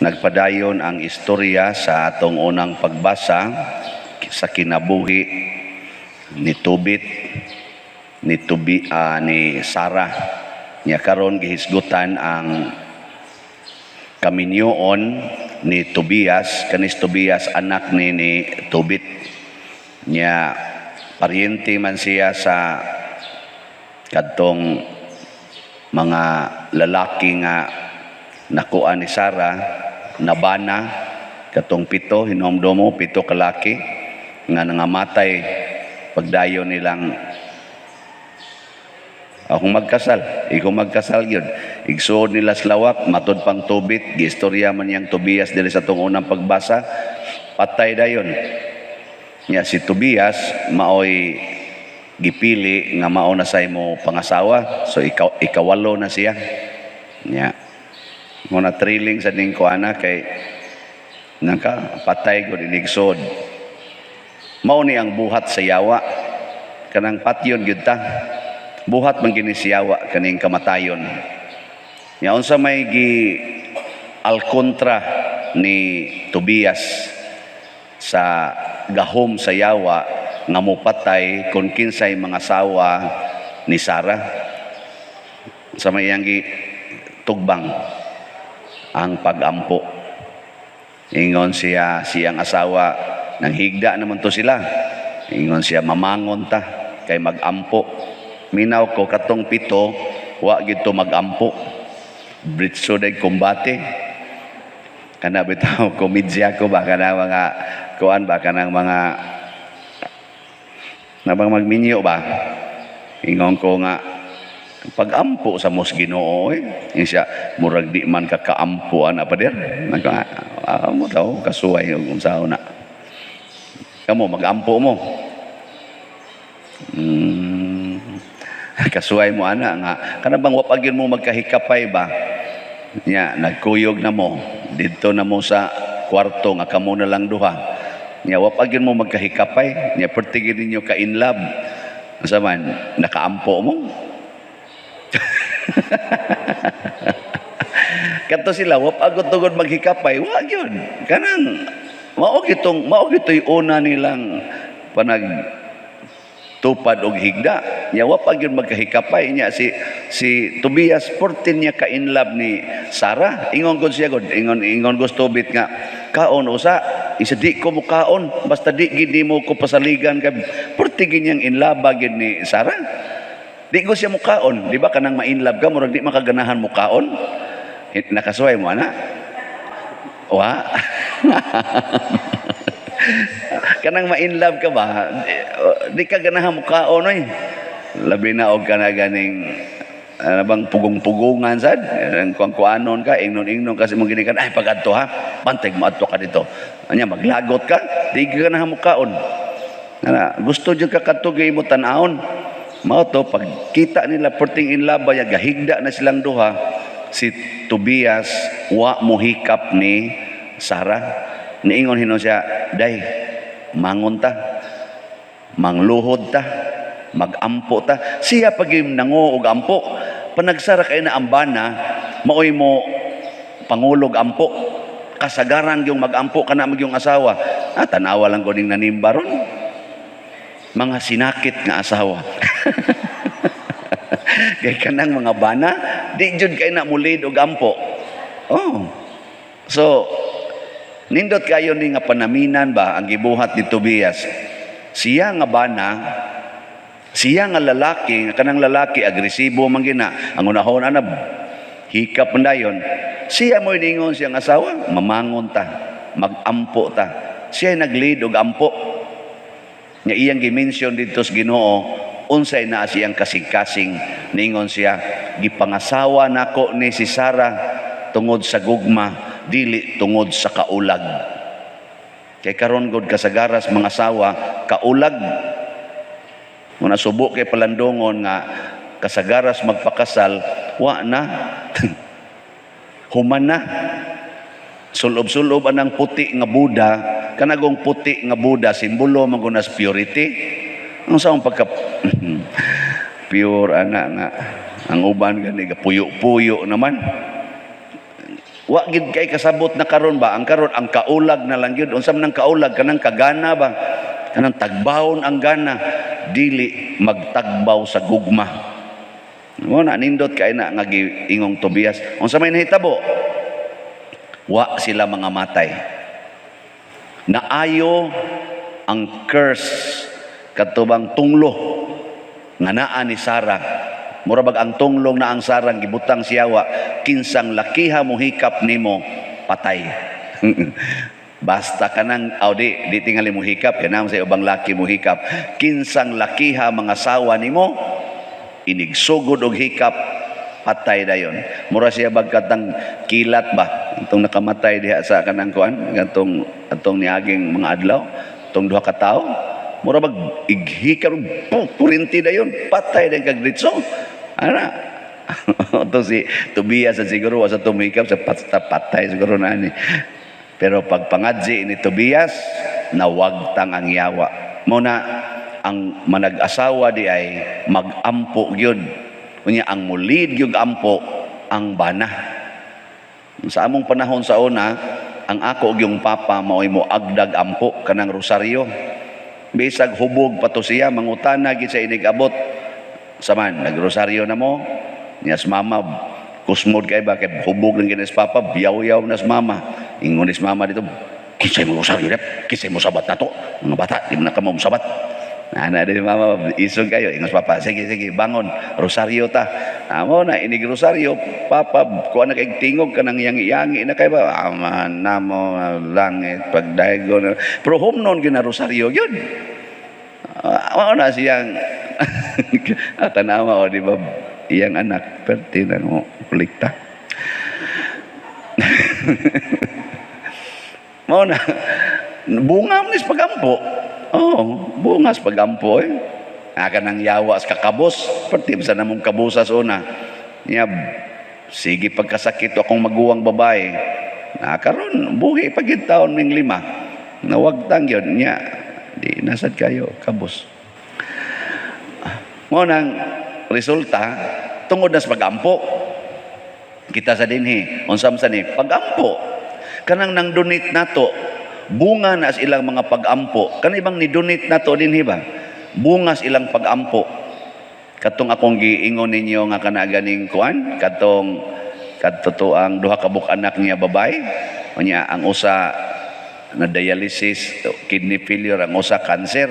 Nagpadayon ang istorya sa atong unang pagbasa sa kinabuhi ni Tobit, ni Tubi, ni Sarah. Nya karon gihisgutan ang kaminyoon ni Tobias. Kanis Tobias, anak ni Tobit. Nya paryente man siya sa kadtong mga lalaki nga nakuha ni Sarah na bana, katong pito. Hinumdomo, pito kalaki nga nangamatay pagdayon nilang akong magkasal, ikaw magkasal gyud. Igsuod nila sa lawak, matud pang Tobit, giistorya man niyang Tobias diri sa atong unang pagbasa, patay dayon. Nya si Tobias maoy gipili nga mao na say mo pangasawa. So ikawalo na siya. Nya mo na thrilling sa ning kuana kay nangka patay gud inigsood. Mao ni ang buhat sa yawa. Kanang patyon gyud ta. Buhat man gini si yawa kaning kamatayon. Nya unsa may gi alkontra ni Tobias sa gahom sa yawa nga mopatay kung kinsay mga sawa ni Sarah? Sa may iyang gi tugbang ang pagampo. Ingon siya, siyang asawa, nang higda naman to sila. Ingon siya, "Mamangon ta kay magampo." Minaw ko, katong pito, wa gid to magampo. Britso day kumbate. Kana bitaw komedya ko ba, kana mga kuan ba, kanang mga nabang magminyo ba. Ingon ko nga, "Pagampo sa mos Ginoo eh." Ingon siya, "Murag di man ka kaampo ana, pader." Nagka mo taw kasuway og unsaon na. Kamo, magampo mo? Kasuway mo ana nga kana bang wa pa gyud mo magkahikapay ba? Nya nagkuyog na mo didto na mo sa kwarto nga kamo na lang duha. Nya wa pa gyud mo magkahikapay. Nya perti gyud ninyo ka in love. Unsa man, nakaampo mo? Kadto sila, wa pa gud tugod maghikapay, wa gyud. Kanang mao gitoy una nilang panag tupad og higda. Nya wa pa gyud magkahikapay, nya si Tobias 14 niya ka in love ni Sarah. Ingon gud siya gud, ingon gusto Tobit nga kaon usa isa, "Di ko mo kaon basta di gid nimo ko pasaligan," kay perti gid niyang in love gid ni Sarah. Di ko siya mukaon, di ba kanang ma-in love ka, murag di makaganahan mukaon. Nakasuway mo ana? Wa. Kanang ma-in love ka ba, di ka ganahan mukaon oy. Labi na og kana ganing ano bang pugong-pugungan sad, ang kuan-kuanon ka, ingnon-ingnon kasi mong ginikan, "Ay, pag-adto ha, bantay mo adto ka dito." Anya maglagot ka, di ka ganahan mukaon. Ana, gusto jud ka kadto mo tan-awon. Mao to pag kita nila perting in love ba, gahigda na silang duha, si Tobias wa mohikap ni Sarah. Niingon hinon siya, "Day, mangon ta. Mangluhod ta. Magampo ta." Siya pag nango og ampo. Panagsara kay na ambana, maoy mo pangulog ampo. Kasagaran yung magampo kana magyong asawa. Ah, tanawa lang ko ning nanimba ron. Mga sinakit nga asawa. Kay kanang mga bana, di jud kay na mulid og ampo. Oh. So, nindot kayo ni nga panaminan ba ang gibuhat ni Tobias. Siya nga bana, siya nga lalaki, nga kanang lalaki agresibo man gina. Ang unahon ana hikap man dayon. Siya mo ningon siyang asawa, "Mamangon ta, magampo ta." Siya nag-lead og ampo. Nga iyang gi-mention dito sa Ginoo, unsay naa siyang kasing-kasing. Ningon siya, "Gipangasawa nako ni si Sarah tungod sa gugma, dili tungod sa kaulag." Kay karon gud kasagaras mga asawa kaulag. Muna subo kay palandongon nga kasagaras magpakasal, wa na. Human na. Sulob-sulob anang puti nga Buda, kanagong puti nga Buda simbolo man gud nas purity. Ang saong pagka pure ana nga ang uban gani puyo-puyo naman. Wa gid kay kasabot na karon ba? Ang karon, ang kaulag na lang gyud. Unsa man ang kaulag? Kanang kagana ba? Kanang tagbawon ang gana, dili magtagbaw sa gugma. Mo na nindot kay na nga giingong Tobias. Unsa may nahitabo? Wa sila mga matay. Naayo ang curse, katubang tunglo nga naa ni Sara. Mura bag ang tunglong na ang Sarang gibutang siyawa, kinsang lakiha mo hikap nimo, patay. Basta kanang aw di di tingali mo hikap kay naman sa ubang laki mo hikap. Kinsang lakiha mga sawa nimo inigsugod og hikap, patay dayon. Mura siya bagkatang kilat ba, itong nakamatay diha sa kanang kuan katong atong niaging mga adlaw, itong duha ka tawo. Mura bag ighikap, kurinti dayon, patay dayon kag diretso. Ana. Ito si Tobias sa siguro sa tumikap sa patay siguro na ni. Pero pag pangadzi ni Tobias, nawagtang ang yawa. Mo na ang manag-asawa di ay magampo gyud. Unya ang mulid gyud ampo ang bana. Sa among panahon sa una, ang ako ug yung papa mao'y mo agdag ampo, kanang rosaryo. Bisag hubog pa to siya, mangutana gid sa inig-abot. Saman, nagrosaryo na mo, niyas mama, kusmod kay ba, kay hubog lang ginis papa, biyaw-yaw na sa mama. Ingon ni mama dito, "Kinsay mo rosaryo rep, kinsay mo sabat na to, mga bata, di mo na kamo sabat." Ana di mama, isog kayo, ingon sa papa, "Sige, sige, bangon, rosaryo ta." Amo na, inig rosaryo, papa, kuha na kay tingog ka nang yangi-yangi na kay ba, "Ama namo langit, pagdaigo na." Pero humnon gina rosaryo, yun. Mao na siyang tanawa o, di ba, iyang anak perti na mo kolekta. Mao na bunga mo ni sa pagampo. Oh, bunga sa pagampo eh. Aka nang yawa sa kakabos, perti sa namong kabusas una. Niya sige pagkasakit akong maguwang babae. Na karon buhi pag taon ming 5. Nawagtang yun niya. Di nasad kayo kabos. Mo nang resulta tungod na sa pagampo. Kita sa dinhi, unsa man sa ni pagampo. Kanang nang donate nato, bunga na sa ilang mga pagampo. Kanang ibang ni donate nato dinhi ba? Bunga sa ilang pagampo. Katong akong giingon ninyo nga kana ganing kuan, katong kadto ang duha ka buok anak niya babae. Unya ang usa na dialysis, kidney failure, ang usa cancer.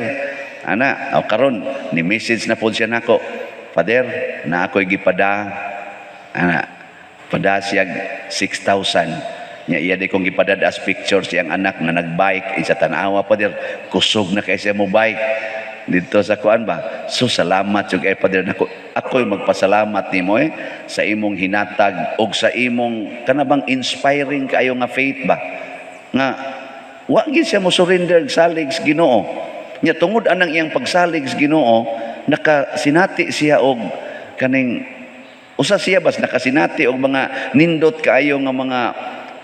Ana, o karon ni message na pod siya nako. "Father, na ako'y gipada." Ana, pada siya 6,000. Nya iya di kong gipadad as picture siyang anak nga nagbike isa, "Tanawa, Father, kusog na kay siya mo bike dito sa kuan ba." So salamat jud kay Father nako. Ako'y magpasalamat nimo eh sa imong hinatag og sa imong kanabang inspiring kaayo nga faith ba. Nga wa gid siya mo surrender salig sa Ginoo. Nya tungod anang iyang pagsalig sa Ginoo, nakasinati siya og kaning usa siya bas nakasinati og mga nindot kaayo nga mga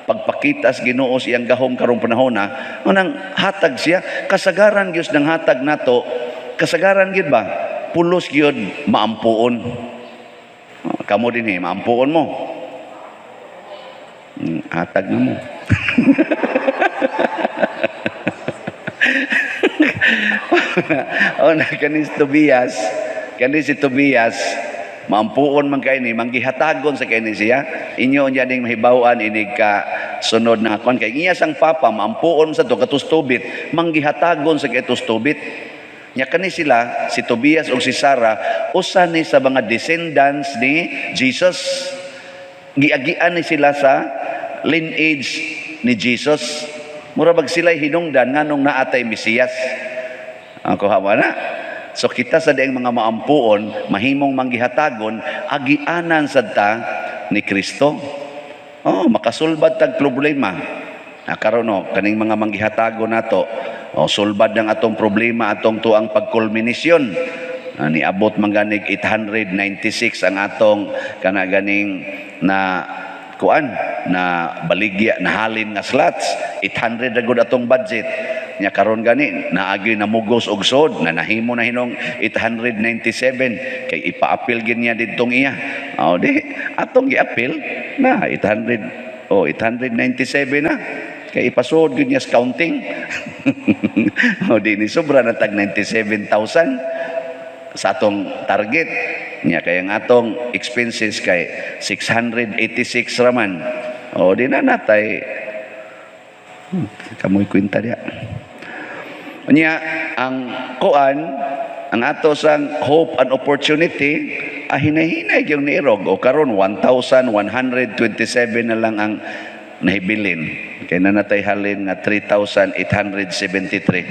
pagpakita sa Ginoo sa iyang gahom karong panahon na unang hatag siya. Kasagaran gyud ng hatag nato, kasagaran gyud ba, pulos gyud maampuon. Kamo din eh, maampuon mo. Hatag na mo. Oh, na kani si Tobias, kani si Tobias, maampuon man kay ni, manggihatagon sa kay ni siya. Inyo niya ding mahibaw-an inig ka sunod na kon kay iya sang papa maampuon sa to katus Tobit, manggihatagon sa kay Tobit. Nya kani sila, si Tobias ug si Sarah, usa ni sa mga descendants ni Jesus. Giagian ni sila sa lineage ni Jesus. Mura bag sila'y hinungdan nganong naatay Mesiyas. Ang kuha mo na. So kita sa diang mga maampuon, mahimong manggihatagon, agianan sad ta ni Kristo. Oh, makasulbad tag problema. Na karon no, kaning mga manggihatagon nato, oh, sulbad ng atong problema atong tuang pagkulminisyon. Niabot man ganig 896 ang atong kana ganing na kuan na baligya na halin nga slots, 800 ra gud atong budget. Nya karon gani naagi na mugos og sod na nahimo na hinong 897 kay ipa-appeal gid niya didtong iya. Oh, di atong gi-appeal na 800. Oh, 897 na. Kay ipasuod gyud niya sa counting. O di ni sobra na tag 97,000 sa atong target. Nya kay ang atong expenses kay 686 raman. O di na natay kamoy kwenta diya. Nya ang kuan, ang ato sang hope and opportunity, ah, hinay-hinay yung niirog o karon 1,127 na lang ang nahibilin kay na natay halin nga 3,873.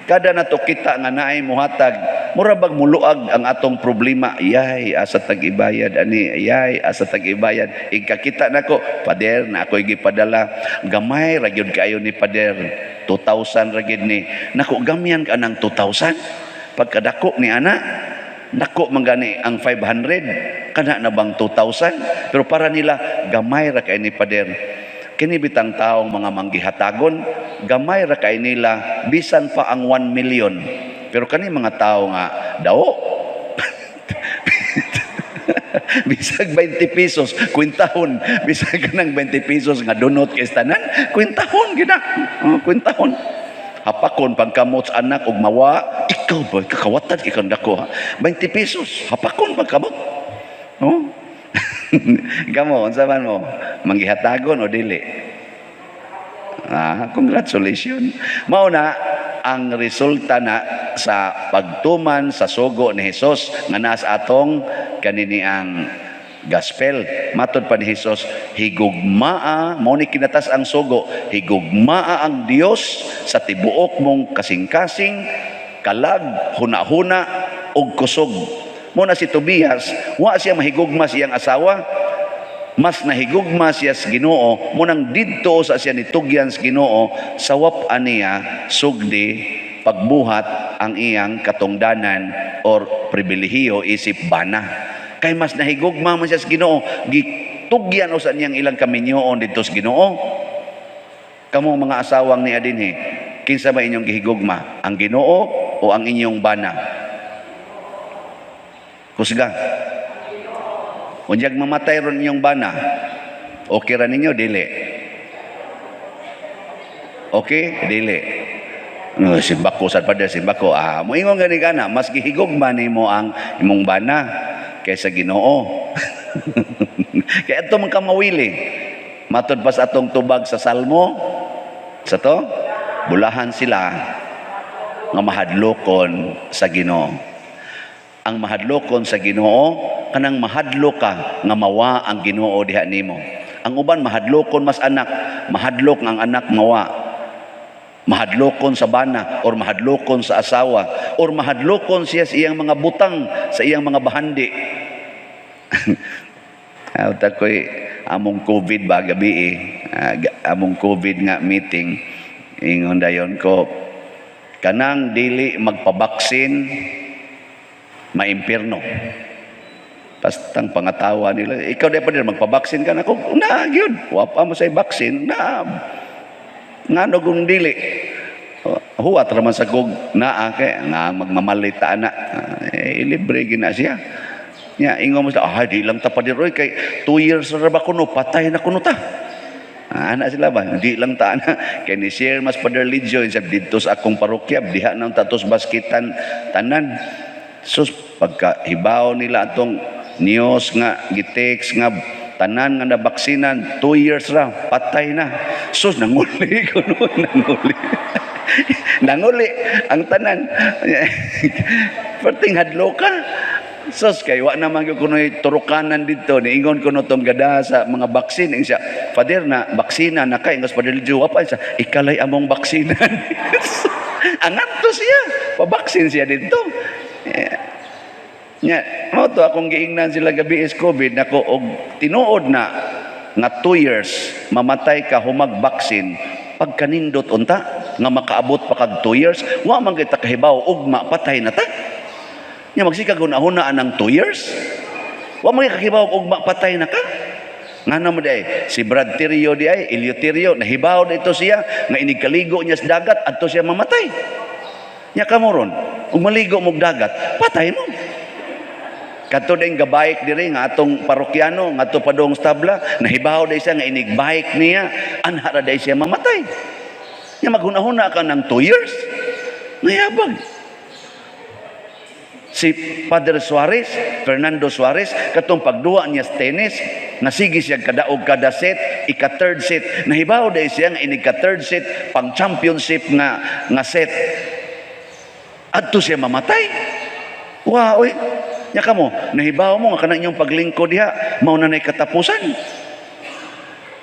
Kada nato kita nga naay muhatag, mura bag muluag ang atong problema. Yay, asa tag-ibayad ani? Yay, asa tag-ibayad? Igkakita nako, "Pader, na ako'y gipadala, gamay ra gyud kaayo ni pader, 2,000 ra gyud ni." Nako, gamyan ka ng 2,000 pagkadako ni ana. Nako man gani ang 500, kana na bang 2,000? Pero para nila, gamay ra kay ni pader. Kini bitang taong mga manggihatagon, gamay ra kay nila bisan pa ang 1 million. Pero kani mga tao nga daw, bisag 20 pesos kwentahon, bisag kanang 20 pesos nga dunot kay tanan kwentahon gina. Oh, kwentahon, hapakon pagkamot sa anak og mawa. Ikaw ba kakawatan, ikaw dako ha, 20 pesos hapakon pagkamot. Oh, kamo, unsa man mo, manggihatagon o dili? Ah, congratulations. Mao na ang resulta na sa pagtuman sa sugo ni Hesus nga naa sa atong kanini ang gospel. Matod pa ni Hesus, higugmaa, mao ni kinatas ang sugo, higugmaa ang Dios sa tibuok mong kasing-kasing, kalag, huna-huna ug kusog. Mo na si Tobias, wa siya mahigugma sa iyang asawa, mas nahigugma siya sa Ginoo. Mo nang didto sa siya nitugyan sa Ginoo, sawap aniya sugdi pagbuhat ang iyang katungdanan or pribilehiyo isip bana, kay mas nahigugma man siya sa Ginoo, gitugyan usa niyang ilang kaminyoon didto sa Ginoo. Kamo mga asawang ni adinhi, kinsa ba inyong gihigugma, ang Ginoo o ang inyong bana? Kusga. Unyag mamatay ron inyong bana, okay ra ninyo, dili? Okay, dili? No, simbako sad pa, simbako. Ah, moingon gani kana, mas gihigugma nimo ang imong bana kaysa Ginoo. Kaya ito man kamawili. Matod pa sa atong tubag sa Salmo, sa to, bulahan sila nga mahadlokon sa Ginoo. Ang mahadlokon sa Ginoo, kanang mahadlok ka nga mawa ang Ginoo diha nimo. Ang uban mahadlokon mas anak, mahadlok ang anak mawa. Mahadlokon sa bana or mahadlokon sa asawa or mahadlokon siya sa iyang mga butang, sa iyang mga bahandi. Awta ko'y among COVID ba gabi eh. Ah, among COVID nga meeting, ingon dayon ko, kanang dili magpabaksin maimpirno. Pastang pangatawa nila. "Ikaw di pa din magpabaksin ka na ko?" "Na gyud. Wa pa mo say baksin na. Ngano kung dili?" Huwat raman sa kog naa kay nga magmamalita na. Eh, libre gina siya. Nya ingon mo sila, "Ah, di lang ta pa roy kay 2 years ra ba kuno, patay na kuno ta." Ah, ana sila ba? Di lang ta ana. Kay ni share mas Father Ligio sa didto sa akong parokya, diha nang tatos baskitan tanan. Sus, pagka hibaw nila atong news nga gitext nga tanan nga nabaksinan 2 years ra patay na. Sus, nanguli ko no, nanguli. Nanguli ang tanan. Perting hadloka. Sus, kay wa naman gyud kunoy turukanan dito, niingon kuno tong gada sa mga baksin. Ing siya, "Father, na baksina na kay?" Ingos Father Lijo, "Wa pa." Siya, "Ikalay among baksinan." Angat to siya, pabaksin siya dito. Eh, nya, mo to akong giingnan sila gabi is COVID nako, og tinuod na nga 2 years mamatay ka humag baksin, pagkanindot unta nga makaabot pa kag 2 years, wa man kita kahibaw ugma patay na ta. Nya magsikag hunahuna ang 2 years. Wa man kahibaw ugma patay na ka. Ngano mo di si Brad Tirio di ay Eleuterio, nahibaw dito siya nga inig kaligo niya sa dagat adto siya mamatay. Nya kamo ron, ug maligo mo og dagat, patay mo. Kadto ding gabike diri nga atong parokyano ngadto padong sa tabla, nahibaw day siya nga inig bike niya, anha ra day siya mamatay. Nya maghuna-huna ka ng 2 years. Nayabag. Si Father Suarez, Fernando Suarez, katong pagduwa niya sa tennis, nasigi siya kadaog kada set, ika third set. Nahibaw day siya nga inig ka third set, pang championship nga set. Adto siya mamatay. Wow, oy. Nya kamo, nahibaw mo nga kanang inyong paglingkod diha, mao na nay katapusan.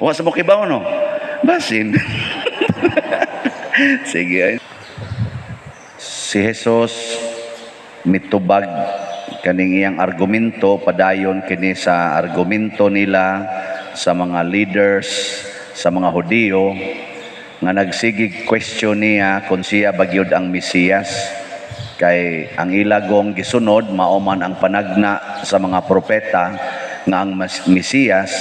Wa sa mo kibaw, no? Basin. Sige. Ay. Si Jesus mitubag kaning iyang argumento, padayon kini sa argumento nila sa mga leaders sa mga Hudiyo nga nagsigig question niya kung siya ba gyud ang Mesiyas, kay ang ilagong gisunod mao man ang panagna sa mga propeta nga ang Mesiyas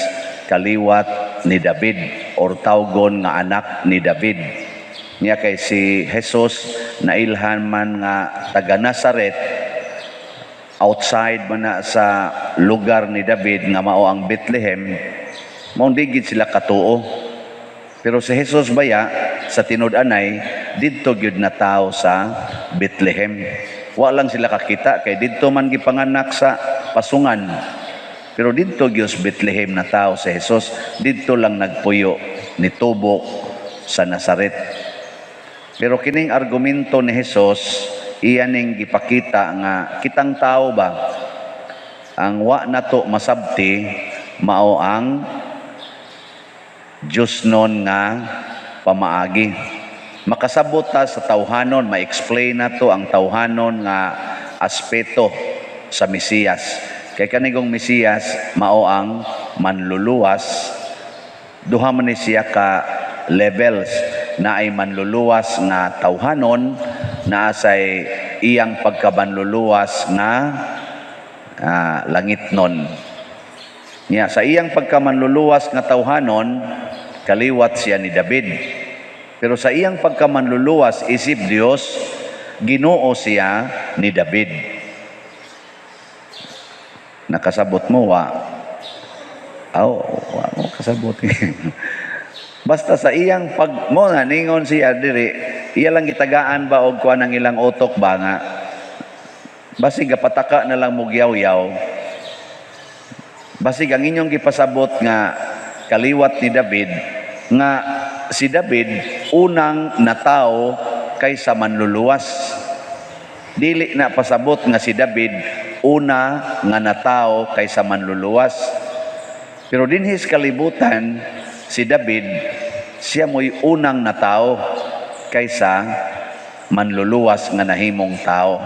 kaliwat ni David or tawgon nga anak ni David. Niya kay si Jesus nailhan man nga taga Nazaret, outside man na sa lugar ni David nga mao ang Bethlehem, mao di gid sila katuo. Pero si Jesus baya sa tinud-anay didto gyud na tao sa Bethlehem. Wa lang sila kakita kay didto man gipanganak sa pasungan. Pero didto gyud sa Bethlehem na tao si Jesus, didto lang nagpuyo, nitubo sa Nazaret. Pero kining argumento ni Jesus, iya ning gipakita nga kitang tao ba, ang wa nato masabti mao ang Diyos nun nga pamaagi. Makasabot ta sa tawhanon, ma-explain nato ang tawhanon nga aspeto sa Mesiyas. Kay kanigong Mesiyas mao ang manluluwas, duha man ni siya ka levels na ay manluluwas nga tawhanon, naa say iyang pagkamanluluwas nga langitnon. Nya sa iyang pagkamanluluwas nga tawhanon, kaliwat siya ni David. Pero sa iyang pagkamanluluwas isip Dios, Ginoo siya ni David. Nakasabot mo wa? Aw, wa mo kasabot. Basta sa iyang pag mo na ningon siya diri, iya lang gitagaan ba og kuan ang ilang utok ba nga basig gapataka na lang mo yaw-yaw. Basig ang inyong gipasabot nga kaliwat ni David, nga si David unang natao kaysa manluluwas. Dili na pasabot nga si David una nga natao kaysa manluluwas. Pero dinhis kalibutan, si David siya mo'y unang natao kaysa manluluwas nga nahimong tao.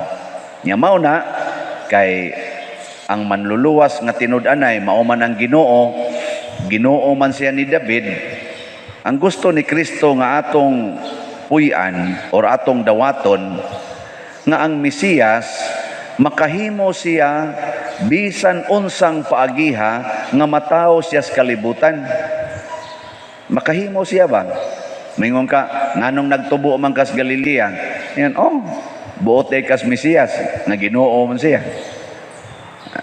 Nya mao na kay ang manluluwas nga tinud-anay mao man ang Ginoo, Ginoo man siya ni David. Ang gusto ni Kristo nga atong puy-an or atong dawaton nga ang Mesiyas makahimo siya bisan unsang paagiha nga matawo siya sa kalibutan. Makahimo siya ba? Mingon ka, nganong nagtubo man kas Galilea? Yan, oh, buot ay kas Mesiyas, nga Ginoo man siya.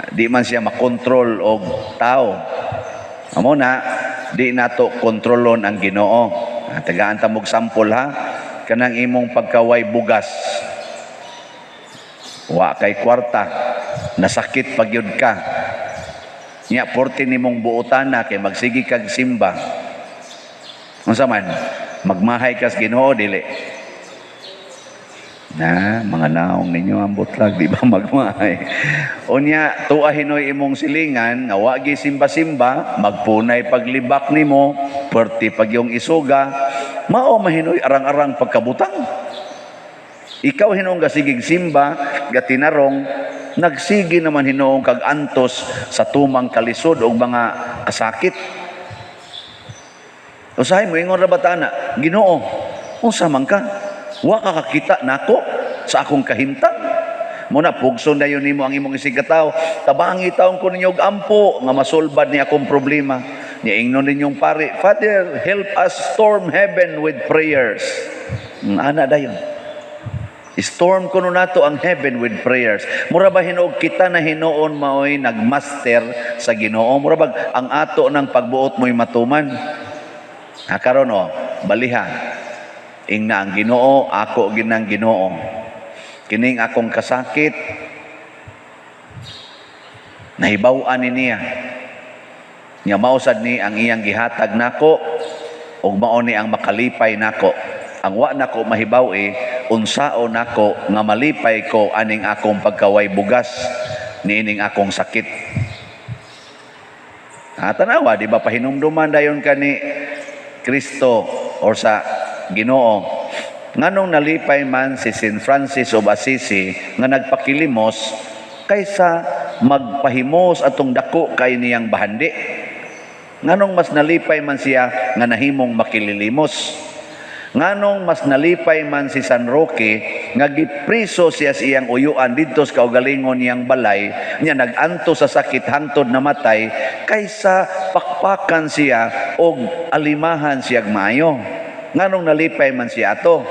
Di man siya makontrol og tao. Amo na, di nato kontrolon ang Ginoo. Tagaan ta mog sample ha, kanang imong pagkaway bugas. Wa kay kwarta, nasakit pagyud ka. Nya porte nimong buotana kay magsigi kag simba. Unsa man? Magmahay kas Ginoo dili? Na, mga naong ninyo ang butlag, di ba magmahay? Unya, tuwa hinoy imong silingan, nga wa gi simba-simba, magpunay paglibak nimo, perti pag yung isuga, mao mahinoy arang-arang pagkabutang. Ikaw hinuong gasigig simba, gatinarong, nagsigi naman hinuong kag antos sa tumang kalisod og mga kasakit. Usahay mo ingon ra ba ta na, "Ginoo, unsa man ka? Wa ka kakita nako sa akong kahimtang?" Muna pugson dayon nimo ang imong isig katawo, "Tabangi taon ko ninyo og ampo nga masulbad ni akong problema." Niingnon ninyong pare, "Father, help us storm heaven with prayers." Ana dayon. Storm kuno nato ang heaven with prayers. Mura ba hinuog kita na hinuon maoy nagmaster sa Ginoo? Mura ba ang ato ng pagbuot mo'y matuman? Ha, karon oh, baliha. Ingna ang Ginoo, ako ginang Ginoo. Kining akong kasakit, nahibaw-an ni niya. Nya mao sad ni ang iyang gihatag nako ug mao ni ang makalipay nako. Ang wa nako mahibaw-i, unsao nako nga malipay ko aning akong pagkaway bugas niining akong sakit. Ha, tanawa, di ba pahinumduman dayon ka ni Kristo or sa Ginoo? Nganong nalipay man si St. Francis of Assisi nga nagpakilimos kaysa magpahimos atong dako kay niyang bahandi? Nganong mas nalipay man siya nga nahimong makililimos? Nganong mas nalipay man si San Roque nga gipriso siya sa iyang uyuan didto sa kaugalingon niyang balay niya, nag-antos sa sakit hangtod namatay, kaysa pakpakan siya og alimahan siya maayo? Nganong nalipay man siya ato?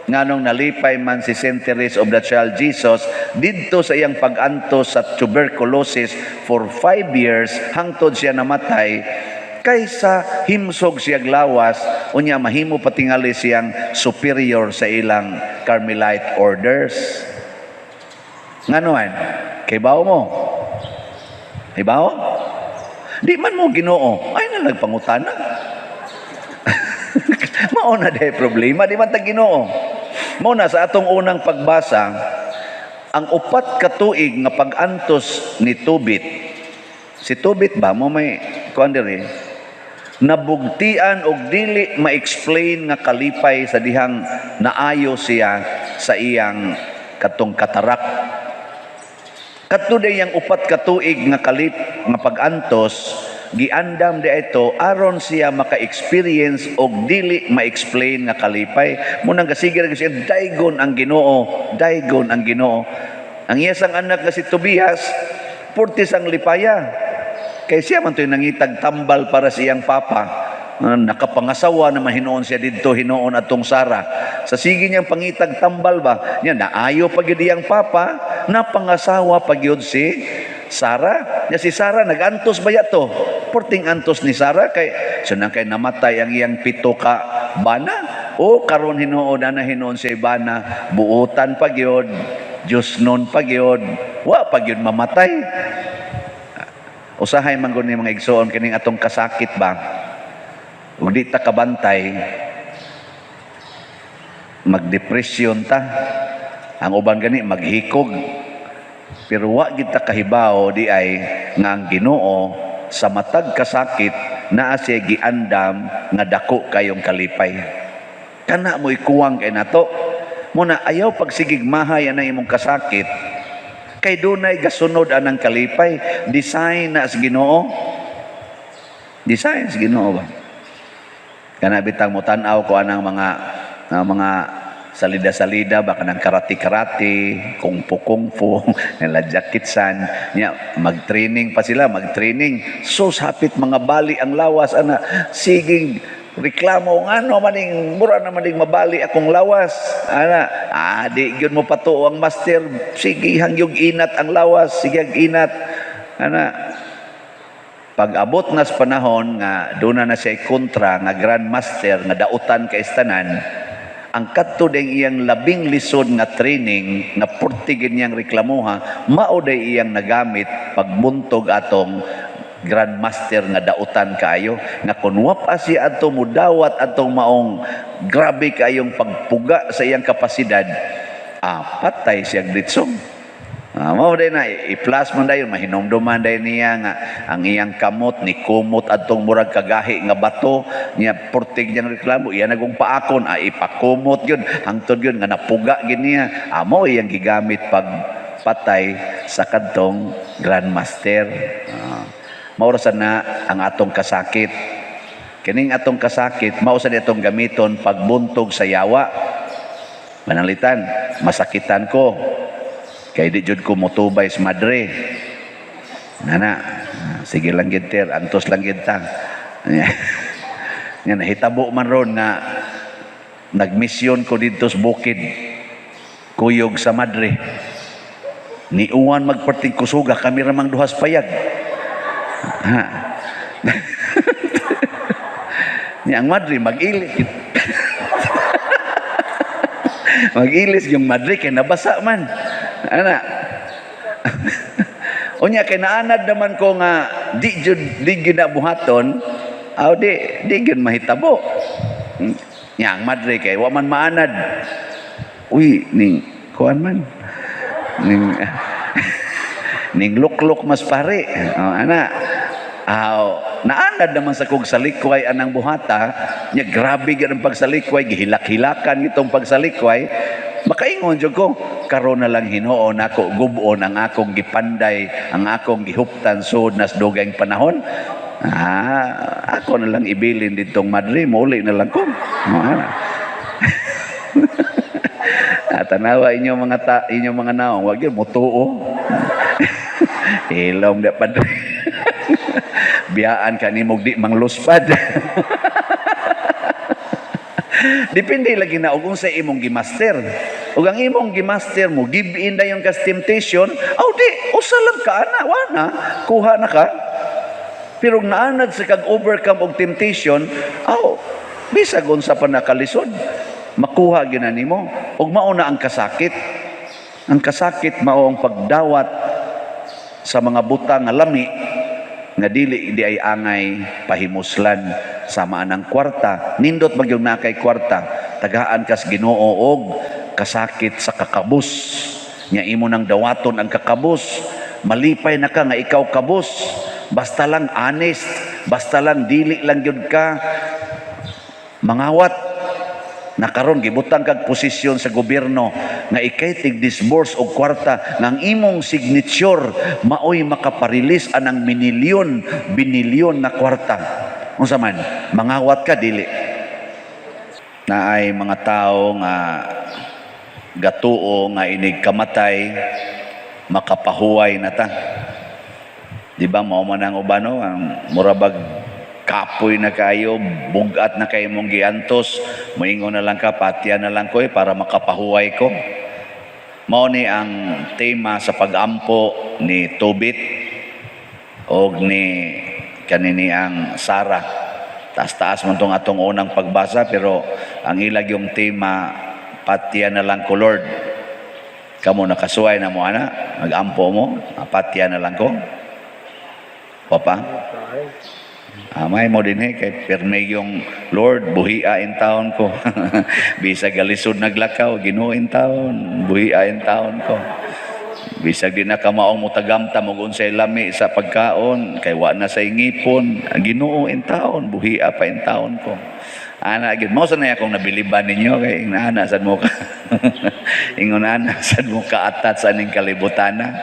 Nganong nalipay man si Saint Therese of the Child Jesus didto sa iyang pag-antos sa tuberculosis for 5 years hangtod siya namatay, kaysa himsog siya lawas unya mahimo patingali siyang superior sa ilang Carmelite orders? Ngano man? Kay bawo mo? Hibaw? Di man mo Ginoo. Ay na nagpangutana. Mao na diay problema, di man ta Ginoo. Mao na sa atong unang pagbasa, ang 4 ka tuig nga pag-antos ni Tobit. Si Tobit ba mo may kuan diri, nabugtian og dili ma-explain nga kalipay sa dihang naayo siya sa iyang katong katarak. Kadto day yang 4 ka tuig nga kalip nga pag-antos, giandam di ito aron siya maka-experience og dili ma-explain nga kalipay. Munang gasige ra siya, "Daygon ang Ginoo, daygon ang Ginoo." Ang iyasang anak nga si Tobias, purtis ang lipaya. Kay siya man to'y nangitag tambal para sa iyang papa. Nakapangasawa na hinuon siya didto hinuon atong Sara. Sa sige niyang pangitag tambal ba, niya naayo pa gyud iyang papa, napangasawa pa gyud si Sara. Nya si Sara nagantos ba to? Porting antos ni Sara kay sunang kay namatay ang iyang pito ka bana. O karon hinuon ana hinuon si bana, buotan pa gyud, Diyos nun pa gyud, wa pa gyud mamatay. Usahay man gud ni, mga igsoon, kining atong kasakit ba, ug di ta kabantay, magdepresyon ta. Ang uban gani maghikog. Pero wa gid ta kahibaw di ay nga ang Ginoo sa matag kasakit naa siya giandam nga dako kayong kalipay. Kana mo'y kuwang kay nato. Muna ayaw pagsigig mahay anang imong kasakit kay dunay gasunod anang kalipay. Design na sa Ginoo. Design sa Ginoo ba? Kana bitang mo tan-aw ko anang mga salida-salida ba, kanang karate-karate, kung fu, nila Jackie Chan, nya mag-training pa sila, mag-training. So hapit mga bali ang lawas ana, siging reklamo, "Ngano maning mura na maning mabali akong lawas?" Ana, di gyud mo patuo ang master, sige hangyog inat ang lawas, sige ang inat. Ana, pag abot na sa panahon nga doon na siya kontra nga grandmaster nga dautan kay tanan, ang kadto ding iyang labing lisod nga training nga purtigin niyang reklamuha, mao day iyang nagamit pagbuntog atong grandmaster nga dautan kaayo, nga kun wa pa siya adto mudawat atong maong grabe kaayong pagpuga sa iyang kapasidad, patay siya ditsong. Mao day na i-plus man dayon, mahinumduman day niya nga ang iyang kamot ni kumot adtong murag kagahi nga bato niya, purtig niyang reklamo, iya nagong paakon, ipakumot yun hangtod yun nga napuga gid niya. Mao iyang gigamit pag patay sa kadtong grandmaster. Mao ra sad na ang atong kasakit. Kining atong kasakit, mao sad atong gamiton pagbuntog sa yawa. Mananglitan, masakitan ko kay di jud ko motubay sa madre. Nana, sige lang gid ter, antos lang gid ta. Nga nahitabo man ron nga nagmisyon ko didto sa bukid. Kuyog sa madre. Niuwan magperting kusuga, kami ramang duhas payag. Ha. Ni ang madre mag-ilis. Mag-ilis yung madre kay nabasa man. Ana. Unya kay naanad naman ko nga di jud, di gyud na buhaton, aw di di gyud mahitabo. Nya ang madre kay wa man maanad. Uy, ning kuan man. Ning luklok mas pare. Oh, ana. Aw, naanad naman sa kog salikway anang buhata, nya grabe gyud ang pagsalikway, gihilak-hilakan itong pagsalikway. Makaingon jud ko, karon na lang Hinuon nako gub-on ang akong gipanday, ang akong gihuptan sud nas dugayng panahon. Ah, ako na lang ibilin ditong madre, muli na lang ko. Oh, ana. Ah, tanawa inyo mga ta, inyo mga naong, wag yun mutuo. Hilom di padre. Biyaan ka nimog di mangluspad. Depende lagi na og unsa imong gimaster. Ug ang imong gimaster mo give in dayon kas temptation, aw di usa lang ka ana, wa na, kuha na ka. Pero kung naanad sa kag overcome og temptation, aw bisag unsa pa nakalisod, makuha gyud na nimo. Ug mao na ang kasakit. Ang kasakit mao ang pagdawat sa mga butang nga lami nga dili di ay angay pahimuslan, sama ang kwarta. Nindot magyud na kay kwarta, tagaan kas Ginoo og kasakit sa kakabus nya imo nang dawaton ang kakabus. Malipay na ka nga ikaw kabus, basta lang honest, basta lang dili lang gyud ka mangawat. Na karon gibutang kag posisyon sa gobyerno nga ikay tig disburse og kwarta nga ang imong signature maoy makaparilis anang minilyon binilyon na kwarta, unsa man, mangawat ka, dili? Naay mga tao nga gatuo nga inig kamatay makapahuway na ta, di ba? Mao man ang uban, no? Ang murabag kapoy na kayo, bugat na kayo mong giantos, moingon na lang ka, "Patya na lang ko eh, para makapahuway ko." Mao ni ang tema sa pagampo ni Tobit og ni kanini ang Sarah. Taas-taas man tong atong unang pagbasa, pero ang ilag yung tema, "Patya na lang ko, Lord." Kamo, nakasuway na mo ana, magampo mo, "Patya na lang ko"? Papa? Amay mo din eh, kay pirme yung "Lord, buhia in taon ko." Bisag galisod naglakaw, "Ginoo in taon, buhia in taon ko." Bisag di na kamaong mutagamtam og unsay lami sa pagkaon, kay wa na sa ngipon, "Ginoo in taon, buhia pa in taon ko." Ana gyud mo sa na akong nabiliban ninyo kay ingana sad mo ka. Ingon ana sad mo kaatat sa aning kalibutana.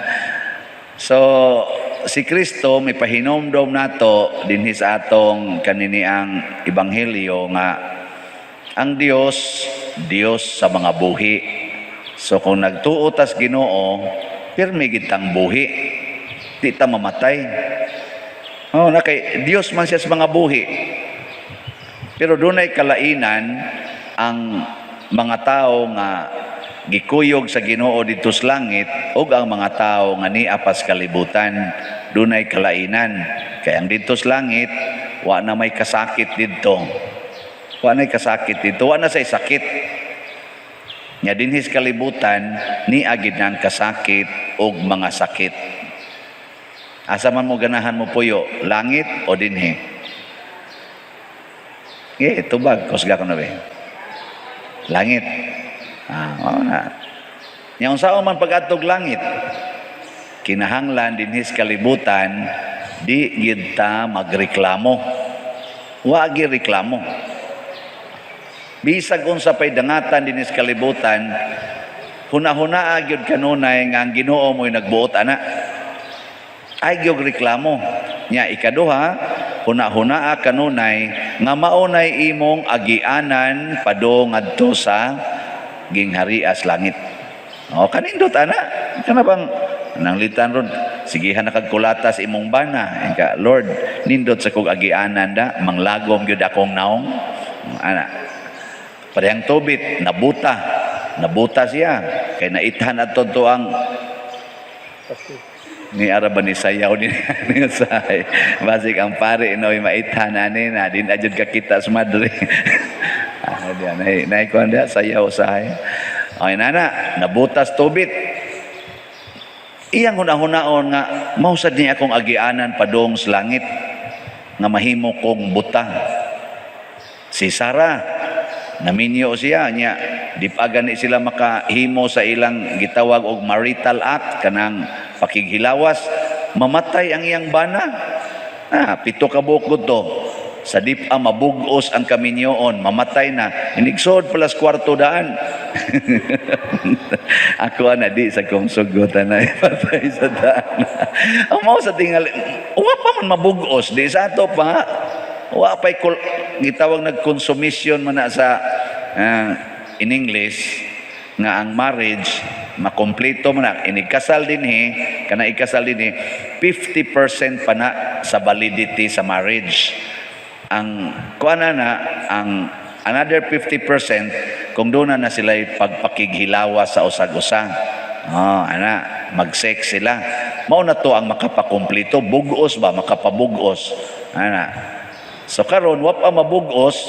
So, si Kristo may pahinomdom nato dinhi sa atong kaniniang ebanghelyo nga ang Dios, Dios sa mga buhi. So kung nagtuo tas Ginoo, pirmi gid tang buhi. Di ta mamatay. Oh, na kay Dios man siya sa mga buhi. Pero dunay kalainan ang mga tao nga gikuyog sa Ginoo didto sa langit ug ang mga tao nga niapas kalibutan, dunay kalainan. Kay ang didto sa langit, wa na may kasakit didto. Wa na kasakit didto, wa na say sakit. Nya dinhi sa kalibutan, nia gid nang kasakit ug mga sakit. Asa man mo ganahan mo puyo, langit o dinhi? Eh, tubag, kusga ko na ba? Langit. Ah, mao na. Nya unsaon man pag-adtog langit? Kinahanglan dinhi sa kalibutan di gid ta magreklamo. Wa gi reklamo. Bisag unsa pay dangatan dinhi sa kalibutan, hunahunaa gyud kanunay nga ang Ginoo mo'y nagbuot ana. Ay gyud reklamo. Nya ikaduha, hunahunaa kanunay nga mao nay imong agianan padung ngadto sa gingharias langit. O kanindot ana, kana bang nanglitan ron, sigihan na kag kulata sa imong bana. Ka, "Lord, nindot sa kog agianan da, manglagom gyud akong naong." Ana. Parehang Tobit, nabuta. Nabuta siya kay naithan ato to ang ni ara ba ni sayaw ni ni usahay. Basig ang pare no maithan ani na din ajud ka kita sa madre. Ah, di nay nay kuan dia sayaw usahay. Ay nana, nabutas Tobit. Iyang hunahunahon nga mao sad ni akong agianan padung sa langit nga mahimo kong buta. Si Sarah, naminyo siya niya, di pa gani sila makahimo sa ilang gitawag og marital act, kanang pakighilawas, mamatay ang iyang bana. Ah, 7 ka buok to. Sa dip mabugos ang kaminyoon, mamatay na. Inigsood pala sa kwarto daan. Ako ana di sa kong sugotan na patay sa daan. Ang mao sa tingali, wa pa man mabugos, di sa ato pa. Wa pa'y gitawag nag-consummation man na sa in English nga ang marriage makompleto man na inikasal dinhi kana ikasal dinhi, 50% pa na sa validity sa marriage. Ang kuan na ang another 50% kung doon na sila pagpakighilawa sa usag-usa. Oh, ana, mag-sex sila. Mao na to ang makapakumpleto, bugos ba, makapabugos. Ana. So karon wa pa mabugos,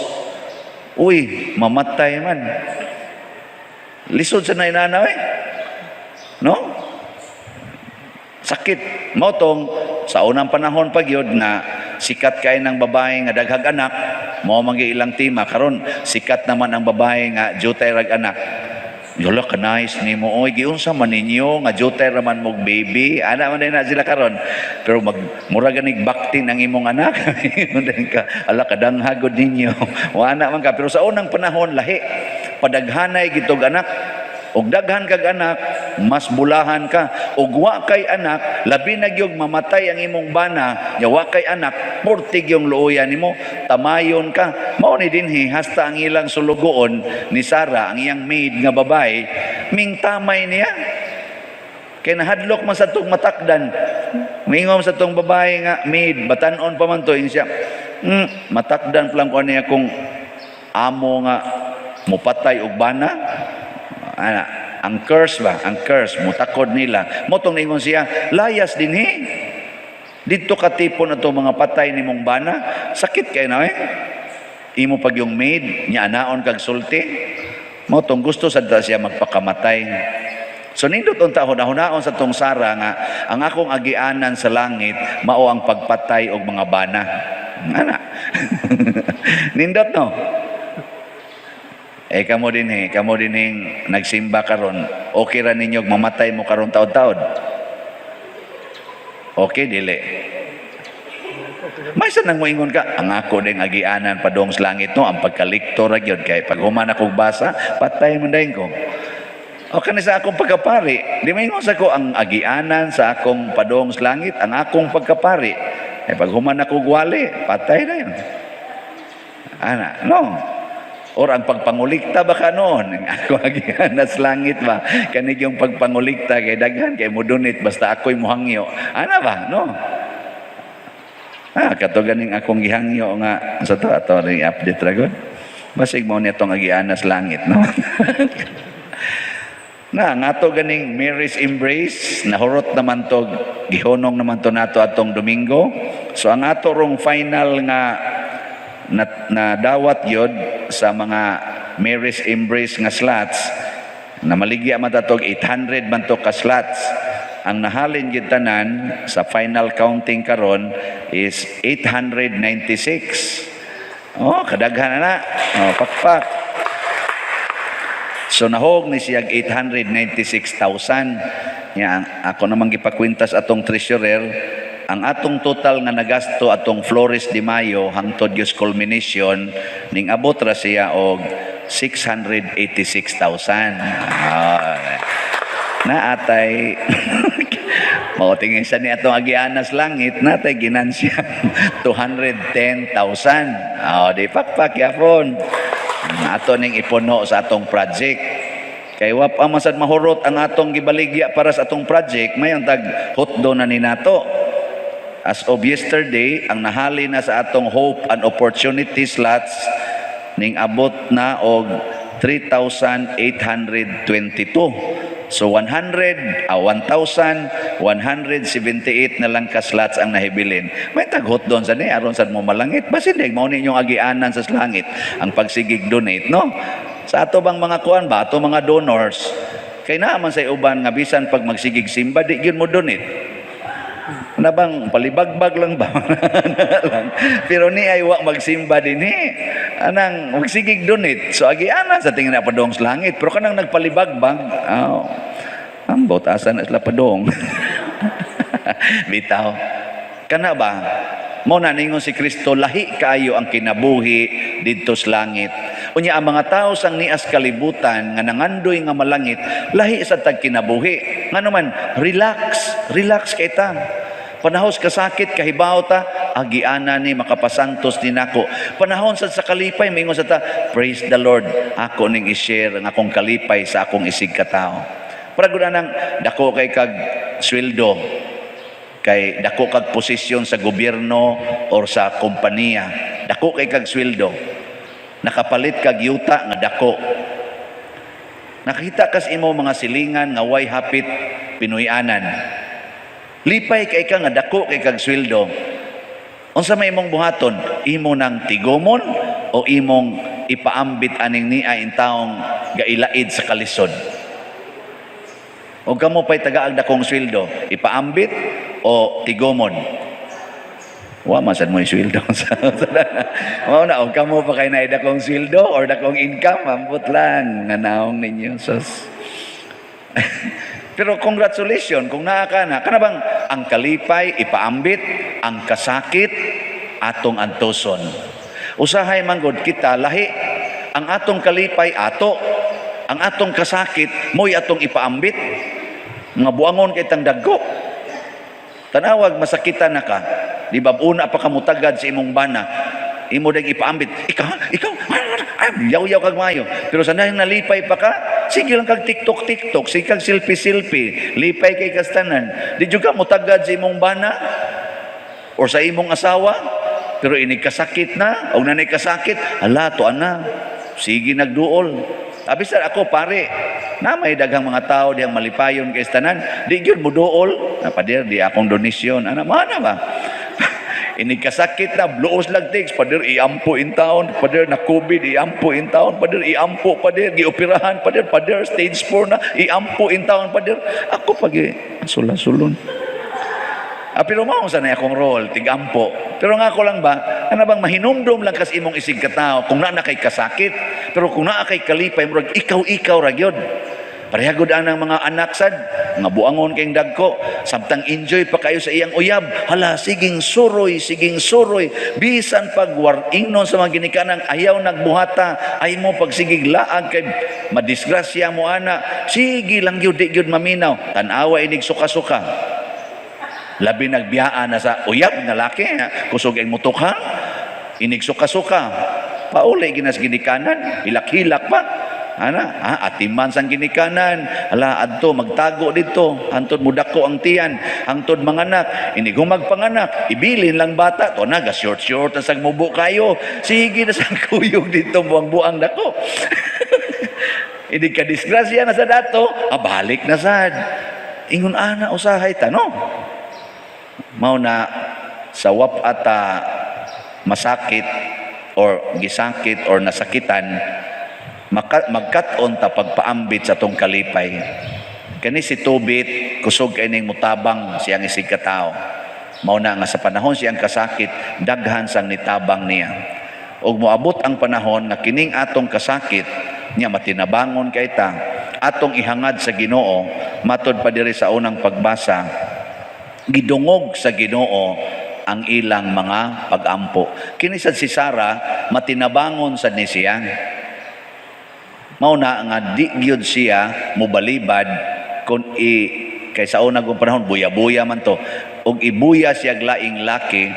uy, mamatay man. Lisod sa nainana eh. No? Sakit. Mao tong sa unang panahon pa gyud na sikat kay ng babae nga daghag anak, mao man gyud ilang tema. Karon sikat naman ang babae nga jutay rag anak. Yola ka nice nimo oy, giunsa man ninyo nga jutay ra man mog baby? Ana man na sila karon, pero mag mura ganig baktin ang imong anak. Ingon ka, ala kadanghagod ninyo. Wala man ka, pero sa unang panahon lahi, padaghanay gitog anak. Og daghan kag anak, mas bulahan ka. Og wa kay anak, labi na gyud mamatay ang imong bana, nya wa kay anak, purtig yung luoyan nimo, tamayon ka. Mao ni dinhi hasta ang ilang sulugoon ni Sara, ang iyang maid nga babae, mingtamay niya. Kay nahadlok man sa tong matakdan. Mingon sa tong babae nga maid, batanon pa man to, ingon siya, matakdan pa lang ko niya kung amo nga mupatay og bana." Ana, ang curse ba? Ang curse, mutakod nila. Motong ningon siya, "Layas dinhi. Dito katipon ato mga patay ni mong bana." Sakit kay na eh. Imo pag yung maid, niya anaon kag sulti. Motong gusto sa siya magpakamatay. So nindot unta hunahunahon sa tong Sara nga ang akong agianan sa langit mao ang pagpatay og mga bana. Ana. Nindot no? Eh kamo din nagsimba karon, okay ra ninyo mamatay mo karon taod-taod? Okay dili? May sa nang moingon ka, ang ako ding agianan padong sa langit no, ang pagkaliktor ra gyud kay pag human akong basa, patay man dayon ko. O kani sa akong pagkapari, di maingon sa ko ang agianan sa akong padong sa langit, ang akong pagkapari. Eh pag human ako gwali, patay na yun. Ana, no. Or ang pagpangulikta ba ka noon? Ako agianan sa langit ba? Kanig yung pagpangulikta kay daghan kay mo donate basta ako'y muhangyo. Ana ba? No. Ah, kato ganing akong gihangyo nga sa to ato ring update ra gud. Basig mo niya tong agianas langit, no? Na nga to ganing Mary's Embrace, nahurot naman to, gihunong naman to nato atong Domingo. So ang ato rong final nga na dawat yod sa mga Mary's Embrace nga slots, na maligya man tatog 800 man to ka slots. Ang nahalin gyud tanan sa final counting karon is 896. Oh, kadaghan na na. Oh, pakpak. So nahog ni siya 896,000. Nya ako namang gipakwintas atong treasurer, ang atong total nga nagasto atong Flores de Mayo hangtod gyud culmination ning abot ra siya og 686,000. Ah, naatay mao tingin sa ni atong agianas langit, natay ginansya 210,000. Oh, di pakpak yapon. Ato ning ipuno sa atong project. Kay wa pa man sad mahurot ang atong gibaligya para sa atong project, mayong tag hotdo na ni nato. As of yesterday, ang nahali na sa atong hope and opportunity slots ning abot na og 3,822. So 100, 1,178 na lang ka slots ang nahibilin. May taghot doon sa ni, aron sad mo malangit. Basin di, mao ninyong agianan sa langit ang pagsigig donate, no? Sa ato bang mga kuan ba, ato mga donors, kay naa man sa uban nga bisan pag magsigig simba, di gyud mo donate. Na bang palibagbag lang ba? Lang. Pero ni ay wa magsimba din eh. Anang magsigig donate. So agianan sa tingin na padong sa langit. Pero kanang nagpalibagbag, oh, ambot asa na sila padong. Bitaw. Kana ba? Mo na ningon si Kristo, lahi kaayo ang kinabuhi didto sa langit. Unya ang mga tao sang nias kalibutan nga nangandoy nga malangit, lahi sa tag kinabuhi. Ngano man, relax, relax kay ta. Panahon sa kasakit, kahibaw ta, agiana ni makapasantos ni nako. Panahon sa kalipay, mingon sa ta, "Praise the Lord, ako ning i-share ang akong kalipay sa akong isig katao." Para gud nang dako kay kag sweldo, kay dako kag posisyon sa gobyerno or sa kompanya, dako kay kag sweldo, nakapalit kag yuta nga dako. Nakita kas imo mga silingan nga way hapit Pinoyanan. Lipay kay ka nga dako kay kag sweldo. Unsa may imong buhaton? Imo nang tigomon o imong ipaambit aning nia intawong gailaid sa kalisod? O kamo pa'y tagaag dakong sweldo, ipaambit o tigomon? Wa man sad mo yung sweldo. Mao na, og kamo pa kay naay dakong sweldo or dakong income, ambot lang nga naong ninyo sos. Pero congratulations kung naa ka na. Kana bang ang kalipay ipaambit, ang kasakit atong antuson. Usahay man gud kita lahi ang atong kalipay ato, ang atong kasakit mo'y atong ipaambit. Nga buangon kay tang dagko. Tanawag masakitan na ka. Di ba una pa ka mutagad sa imong bana? Imo dang ipaambit. Ikaw, ikaw, ay, yaw-yaw kag maayo. Pero sa nahing nalipay pa ka, sige lang kag TikTok, TikTok, sige kag selfie, selfie, lipay kay kastanan. Di jud ka mutagad sa imong bana or sa imong asawa, pero inig kasakit na, o nanay kasakit, hala, to ana, sige nagduol. Abi sa ako pare, na may daghang mga tao diyang malipayon kay tanan, di gyud mo duol, na pader di akong donasyon. Ana mana ba? Inig kasakit na, bluos lang tigs, pader iampo in taon, pader na COVID, iampo in taon, pader iampo, pader, gioperahan, pader, pader, stage 4 na, iampo in taon, pader. Ako pag sula-sulon. Ah, pero mao sa na akong role, tigampo. Pero nga ako lang ba, ano bang mahinumdum lang kas imong isig katao kung naa na kay kasakit, pero kung naa kay kalipay, murag ikaw-ikaw ra gyud. Pareha gud ang mga anak sad, nga buangon kayong dagko, samtang enjoy pa kayo sa iyang uyab, hala siging suroy, siging suroy, bisan pag ingnon sa mga ginikanan, ayaw nagbuhata, ay mo pag sigig laag kay madisgrasya mo ana, sige lang gyud, di gyud maminaw, tan-awa inig suka-suka. Labi nagbiyaan na sa uyab nga laki, ha? Kusog ang mutukhang, inig suka-suka. Pauli ginas ginikanan, hilak-hilak pa. Ana, ha, atiman sang ginikanan. Ala, adto magtago dito. Hantod mudako ang tiyan, hangtod manganak, inig humag panganak, ibilin lang bata. To na ga short short na sang mubo kayo. Sige na sang kuyog dito buang-buang dako. Inig ka disgrasya na sa dato, ah, balik na sad. Ingon ana usahay ta, no? Mao na sa wap ata masakit or gisakit or nasakitan, magkat-on ta pagpaambit sa tong kalipay. Kani si Tobit, kusog kay ning mutabang siyang isig katao. Mao na nga sa panahon siyang kasakit, daghan sang nitabang niya. Ug moabot ang panahon nga kining atong kasakit niya matinabangon kay ta, atong ihangad sa Ginoo. Matod pa diri sa unang pagbasa, gidungog sa Ginoo ang ilang mga pagampo. Kini sad si Sara matinabangon sad ni siya. Mao na nga di gyud siya mobalibad kung i kay sa una kong panahon buya-buya man to ug ibuya siya laing laki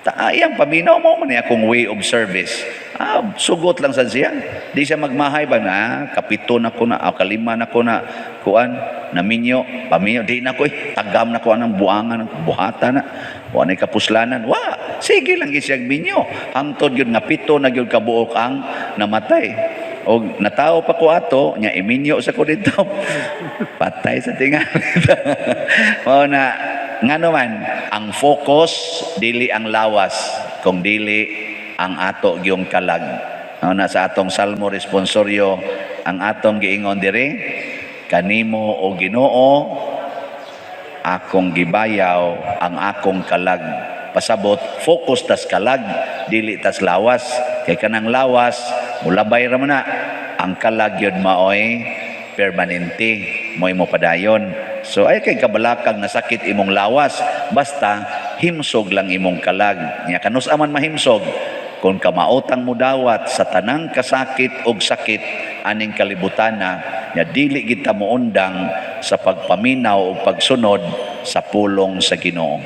ta iyang paminaw mo man ni akong way of service. Ah, sugot lang sad siya. Di siya magmahay ba na kapito na ko na, ah, kalima na ko na kuan naminyo, paminyo di na ko eh, tagam na ko anang buangan buhata na. Wa nay kapuslanan. Wa, sige lang gyud siya minyo. Hangtod gyud nga pito na gyud kabuok ang namatay. Og natawo pa ko ato, nya iminyo sa ko dito. Patay sa tingali. Mao na ngano man ang focus, dili ang lawas kung dili ang ato gyung kalag. Mao na sa atong Salmo responsoryo, ang atong giingon diri, "Kanimo, o Ginoo, akong gibayaw ang akong kalag." Pasabot, focus tas kalag, dili tas lawas, kay kanang lawas mulabay ra man na. Ang kalag yun maoy permanente, mo'y mo padayon. So ay kay kabalakang nasakit imong lawas, basta himsog lang imong kalag. Nya kanus-a man mahimsog kung kamaotang mudawat sa tanang kasakit og sakit aning kalibutana, nya dili kita moundang sa pagpaminaw o pagsunod sa pulong sa Ginoo.